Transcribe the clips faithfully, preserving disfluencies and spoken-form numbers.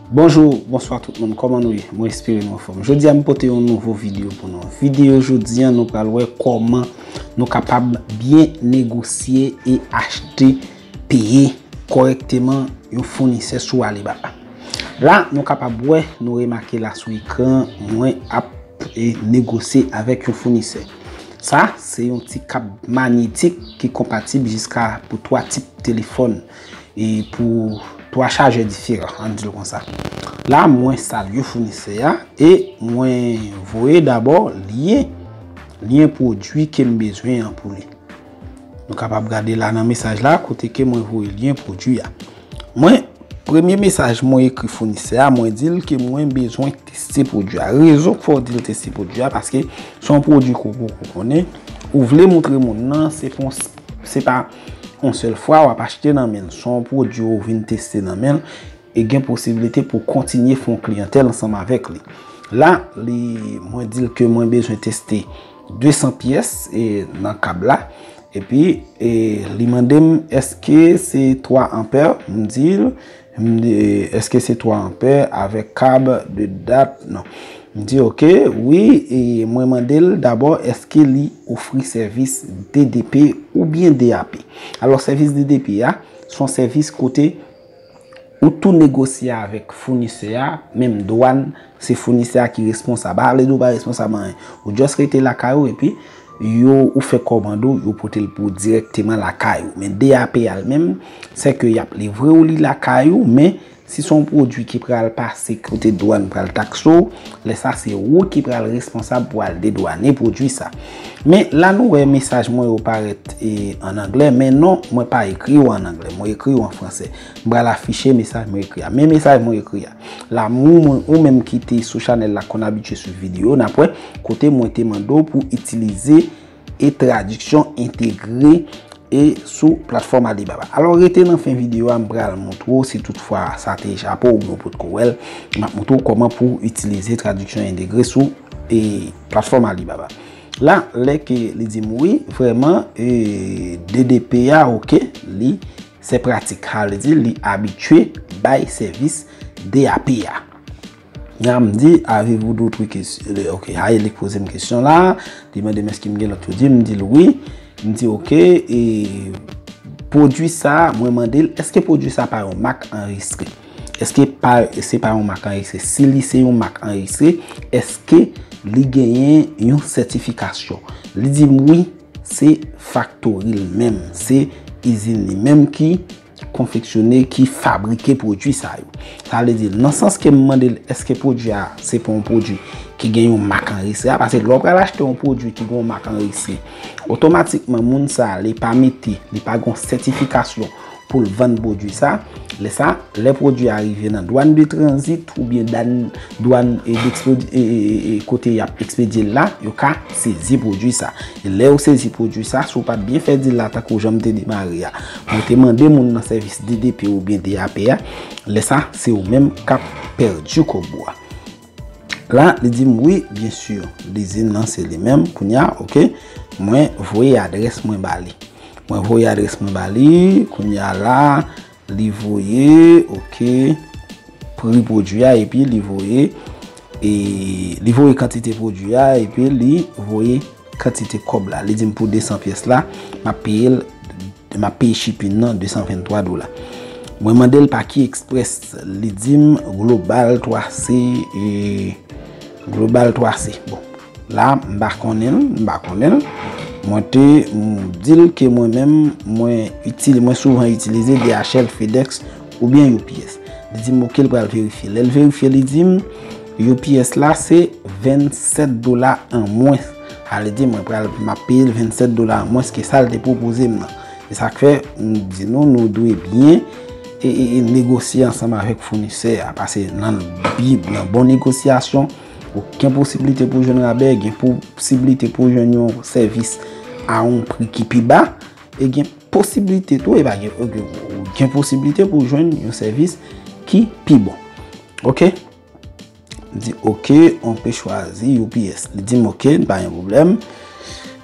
Bonjou, bonswa tout moun, kòman nou ye? Mwen espere nou anfòm. Jodi a m pote yon nouvo videyo pou nou. Videyo jodi a nou pral wè kòman nou kapab byen negosye e achte, peye kòrèkteman yon founisè sou Alibaba. La nou kapab wè, nou remake la sou ekran, mwen ap e negosye avèk yon founisè. Sa se yon ti kab manyetik ki konpatib jiska pou twa tip telefòn e pou twa chajè diferan, ann di l konsa. La mwen salye founisè a e mwen voye dabò lyen, lyen pwodui ke m bezwen an pou li. Nou kapab gade la nan mesaj la kote ke mwen voye lyen pwodui a. Mwen, premye mesaj mwen ekri founisè a, mwen di l ke mwen bezwen teste pwodui a. Rezon k fè w di l teste pwodui a, paske se yon pwodui ke w poko konnen, ou vle montre moun nan, se pa yon, se pa yon sèl fwa w ap achte nan men l. Se yon pwodui ou vin teste nan men l e gen posiblite pou w kontinye fè yon kliyantèl ansanm avèk li. La, li, mwen di l ke mwen bezwen teste de san pyès e nan kab la. Epi e, li mande m èske se twa anpè, m di l, m di, èske se twa anpè avèk kab de dat, non. M di oke, wi, e mwen mande l dabò èske li ofri sèvis D D P oubyen D A P. Alò sèvis D D P a, se yon sèvis kote ou tou negosye avèk founisè a, menm dwàn, se founisè a ki responsab. A vle di ou pa responsab anyen. Ou just rete lakay ou epi yo, ou fè kòmand ou, yo pote l pou ou dirèkteman lakay ou. Men D A P a l menm, se ke y ap livre w li lakay ou, men si se yon pwodui ki pral pase kote dwàn pral takse w, lè sa se ou ki pral responsab pou al dedwane pwodui sa. Men la nou wè mesaj mwen yo parèt e, ann anglè, men non, mwen pa ekri yo ann anglè, mwen ekri yo an fransè. M pral afiche mesaj mwen ekri a. Men mesaj mwen ekri a. La, ou, ou menm ki te sou chanèl la, konn abitye swiv videyo, n ap wè kote mwen te mande w pou itilize e tradiksyon entegre e sou platfòm Alibaba. Alò, rete nan fen videyo a, m pral montre w, si toutfwa sa te echape w oubyen w potko wè l, m ap montre w kòman pou w itilize tradiksyon entegre sou e platfòm Alibaba. La, lè ke li di m wi, vrèman, e, D D P a, oke, li se pratik. Sa vle di li abitye bay sèvis D A P a. Jan m di, avez-vous d'autres questions? Ok, Hayelik poze m kesyon la. Li mande m èske m gen lòt pwodui, m di l wi. M di ok, e pwodui sa, mwen mande l, èske pwodui sa pa yon mak anrejistre? Èske pa, se pa yon mak anrejistre? Si li se yon mak anrejistre, èske li genyen yon sètifikasyon? Li di m wi, se faktori l menm, se izin li menm ki konfeksyone, ki fabrike pwodui sa yo. Sa vle di, nan sans ke m mande l, èske pwodui a se pa yon pwodui ki gen yon mak anrejistre a? Paske lè w pral achte yon pwodui ki gen yon mak anrejistre, otomatikman moun sa a, li pa mete, li pa gen yon sètifikasyon pou l vann pwodui sa. Lè sa, lè pwodui a rive nan dwàn de tranzit oubyen dwàn, dwàn, e, dekspedi-, e, e, e, e, kote y ap ekspedye l la, yo ka sezi pwodui sa. E lè yo sezi pwodui sa, si w pa t byen fè dil la, tankou jan m te demare a, mwen te mande moun nan sèvis D D P oubyen D A P a, lè sa, se ou menm k ap pèdi kòb ou a. La, li di m, wi, byen si, li di m nan se li menm, kounye a, ok, mwen voye adrès mwen ba li. Mwen voye adrès mwen ba li, kounye a la, li voye, ok, pri pwodui a, epi li voye, e, li voye kantite pwodui a, epi li voye kantite kòb la. Li di m pou de san pyès la, m ap peye l, m ap peye shipping nan de san venntwa dola. Mwen mande l pa ki express, li di m Global twa C, e, Global twa C. Bon, la, m pa konnen l, m pa konnen l. Mwen te, m, di l ke mwen menm, mwen itili-, mwen souvan itilize D H L, FedEx oubyen U P S. Li di m, ok, l pral verifye. Lè l verifye, li di m, U P S la, se vennsèt dola an mwens. Sa vle di, mwen pral, m ap peye l vennsèt dola an mwens ke sa l te pwopoze m nan. E sa k fè, m di nou, nou dwe byen e, e, e negosye ansanm avèk founisè a. Paske nan bi-, nan bon negosyasyon, ou gen posiblite pou jwenn rabè, gen posiblite pou jwenn yon sèvis a yon pri ki pi ba, e gen posiblite tou, e pa gen, gen posiblite pou jwenn yon sèvis ki pi bon. Ok? M di, ok, on peut choisir U P S. Li di m, ok, pa gen pwoblèm.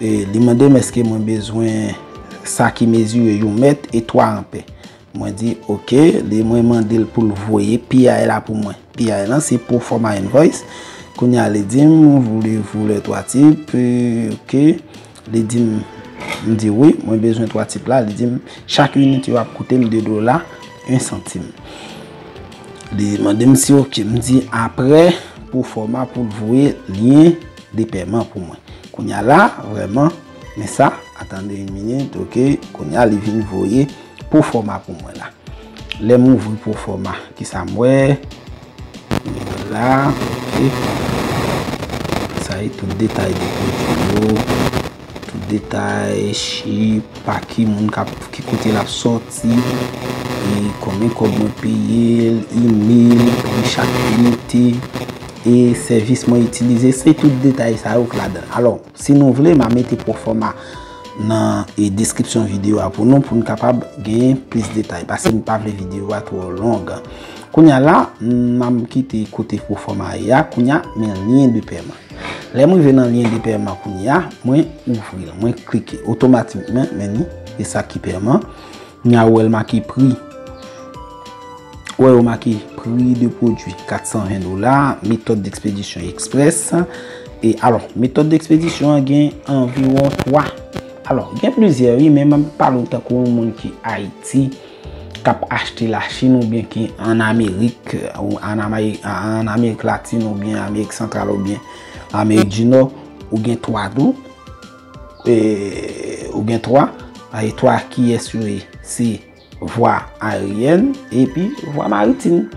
E li mande m èske mwen bezwen sa ki mezire yon mèt e twa anpè. Mwen di, "Ok." Li, mwen mande l pou l voye P I la pou mwen. P I lan se Proforma Invoice. Kounye a, li di m, "Voulez-vous les trois types?" Ok. Li di m, m di, "Wi, mwen bezwen twa tip la." Li di m, "Chak inite yo ap koute m de dola, en santim." Li mande m si ok. M di, "Apre Proforma pou l voye lyen de pèman pou mwen." Kounye a la, vrèman, men sa, attendez une minute, ok. Kounye a, li vin voye Proforma pou mwen la. Lè m ouvri Proforma, kisa m wè? M wè la, ok. Sa e tout detay de pwodui yo, tout detay, chip, pa ki moun k ap, ki kote l ap sòti, e konbyen kòb mwen peye l, imèl, pri chak inite, e sèvis mwen itilize, se tout detay sa yo k ladan l. Alò, si nou vle, m a mete Proforma nan, e, deskripsyon videyo a pou nou, pou n kapab genyen plis detay, paske m pa vle videyo a twò long. Kounye a la, m ap kite kote Proforma ye a, kounye a, men lyen de pèman. Lè m rive nan lyen de pèman kounye a, mwen ouvri l, mwen klike otomatikman, men li, e sa ki pèman. Kounye a, ou wè l make pri. Ou wè yo make prix de produit, kat san ven dola, méthode d'expédition express. E alò, méthode d'expédition an gen anviwon twa. Alò, gen plizyè, wi, men m ap pale w tankou yon moun ki Ayiti, k ap achte Lachin oubyen ki ann Amerik, ou ann Ameri-, ann Amerik Latin oubyen Amerik Santral oubyen Amerik di Nò, ou gen twa tou. E, ou gen twa, e twa kiyès yo ye? Se vwa aeryèn epi vwa maritim.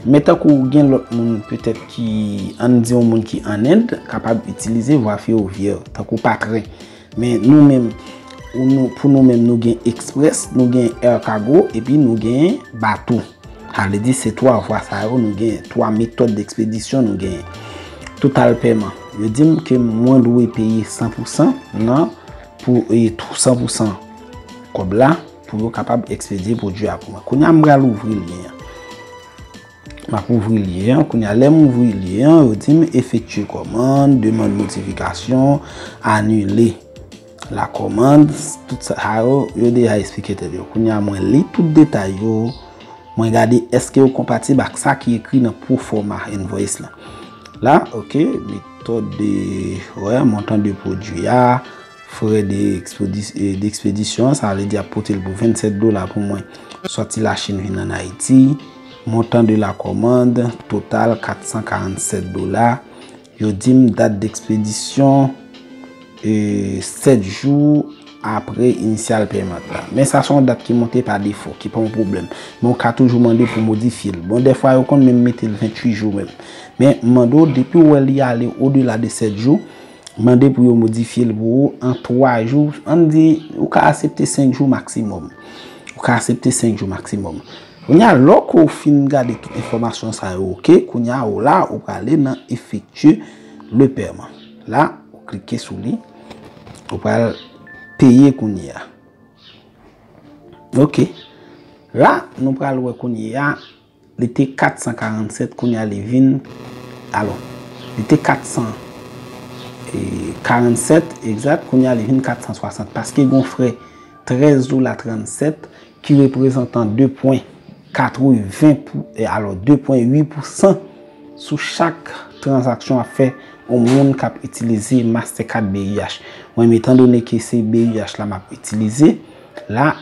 Men tankou gen lòt moun petèt ki, ann di yon moun ki ann End, kapab itilize vwa fewovyè, tankou pa tren. Men nou menm, ou nou, pou nou menm, nou gen eksprès, nou gen air cargo, epi nou gen bato. Sa vle di se twa vwa sa yo nou genyen, twa méthode d'expédition nou genyen. Total pèman. Yo di m ke mwen dwe peye san pou san nan, pou, e, tou san pou san kòb la, pou yo kapab ekspedye pwodui a pou mwen. Kounye a, m pral ouvri lyen an. M ap ouvri lyen an. Kounye a, lè m ouvri lyen an, yo di m effectuer commande, demande modification, annuler la commande, tout sa yo, yo deja eksplike tèt yo. Kounye a, mwen li tout detay yo, mwen gade èske yo konpatib ak sa ki ekri nan proforma invoice lan. La, ok, méthode de, wè, montant de produit a, frais de expédi-, eh, d'expédition, sa vle di ap pote l pou vennsèt dola pou mwen, sòti Lachin vin ann Ayiti. Montant de la commande, total kat san karannsèt dola. Yo di m dat d'expédition, eh, sèt jou apre initial payment la. Men sa se yon dat ki monte pa defo, ki pa yon pwoblèm. Men w ka toujou mande pou modifye l. Bon, dèfwa yo konn menm mete l venntuit jou menm. Men m mande w, depi w wè li ale odela de sèt jou, mande pou yo modifye l pou ou an twa jou. Ann di, ou ka aksepte senk jou maksimòm. Ou ka aksepte senk jou maksimòm. Kounye a, lòk ou fin gade tout enfòmasyon sa yo, ok, kounye a, ou la, ou prale nan effectuer le paiement. La, ou klike sou li. Ou pral peye kounye a. Ok. La, nou pral wè kounye a, li te kat san karannsèt, kounye a li vin, alò, li te kat san karannsèt, egzat, kounye a li vin kat san swasant, paske gon frè trèz dola trannsèt ki reprezantan de pwen katreven pou, e, alò, de pwen uit pousan sou chak tranzaksyon w ap fè yon moun k ap itilize Mastercard B I H. Mwen, etan done ke se B I H la m ap itilize, la,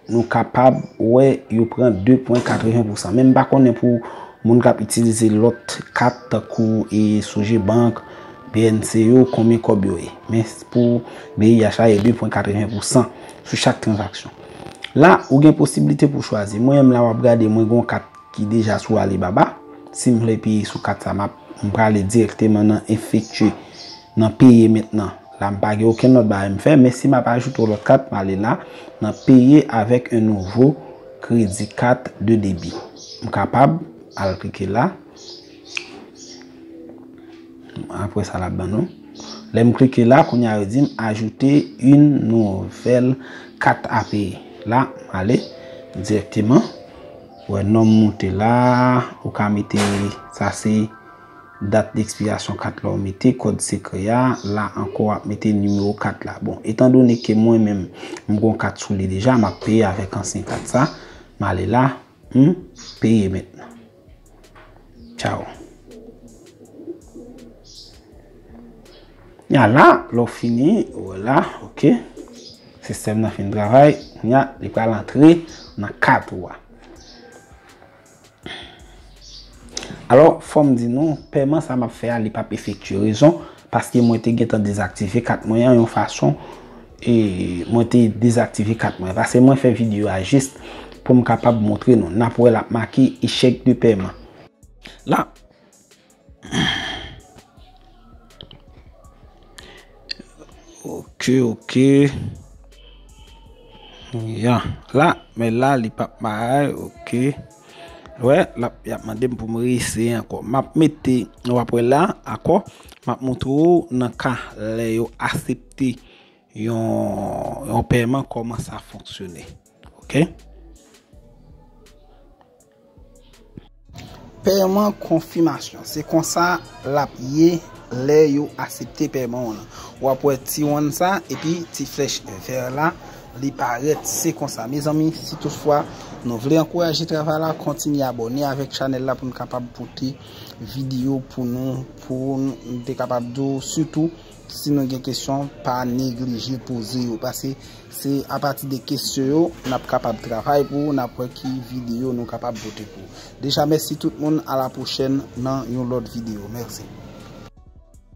nou kapab wè yo pran de pwen katreven pousan. Men m pa konnen pou moun k ap itilize lòt kat tankou, e, Sogebank, B N C yo, konbyen kòb yo ye. Men pou B I H la, e de pwen katreven pousan sou chak tranzaksyon. La, ou gen posiblite pou chwazi. Mwen menm la, w ap gade, mwen gen yon kat ki deja sou Alibaba. Si m vle peye sou kat sa, m ap, m prale dirèkteman nan effectuer, nan peye mentnan. La, m pa gen okenn lòt bagay m fè, men si m ap ajoute yon lòt kat, m ale la, nan payer avec un nouveau crédit carte de débit. M kapab al klike la. Apre sa, l ap ban nou. Lè m klike la, kounye a, yo di m ajouter une nouvelle carte à payer. La, m ale dirèkteman. Wè, non m moute la, ou ka mete, sa se dat dekspirasyon kat la ou mete, kòd sekrè a, la ankò w ap mete nimewo kat la. Bon, etan done ke mwen menm, m gon kat sou li deja, m ap peye avèk ansyen kat sa. M ale la, m peye mentnan. Tchaw. Nya la, lè w fini, ou wè la, ok. Sistèm nan fin travay, nya, li pral antre nan kat ou a. Alò, fò m di nou, pèman sa m ap fè a, li p ap efektye. Rezon, paske mwen te gentan dezaktive kat mwen an yon fason, e mwen te dezaktive kat mwen. Paske mwen fè videyo a jis pou m kapab montre nou. N ap wè l ap make échec de paiement. La. Ok, ok. Ya. La, men la, li p ap bay, ok. Wè, l ap, y ap mande m pou m reeseye ankò. M ap mete, w ap wè la, akò. M ap montre w nan ka lè yo aksepte yon, yon pèman, kòman sa fonksyone. Ok? Pèman konfimasyon. Se konsa l ap ye lè yo aksepte pèman w lan. W ap wè ti wonn sa, epi ti flèch vè la, li parèt. Se konsa. Mezanmi, si toutfwa nou vle ankouraje travay la, kontinye abòne avèk chanèl la pou n kapab pote videyo pou nou, pou n te kapab di w, sitou si nou gen kesyon, pa neglije poze yo. Paske se apati de kesyon yo, n ap kapab travay pou ou, n ap wè ki videyo nou kapab pote pou ou. Deja, mèsi tout moun, a la pwochèn nan yon lòt videyo. Mèsi.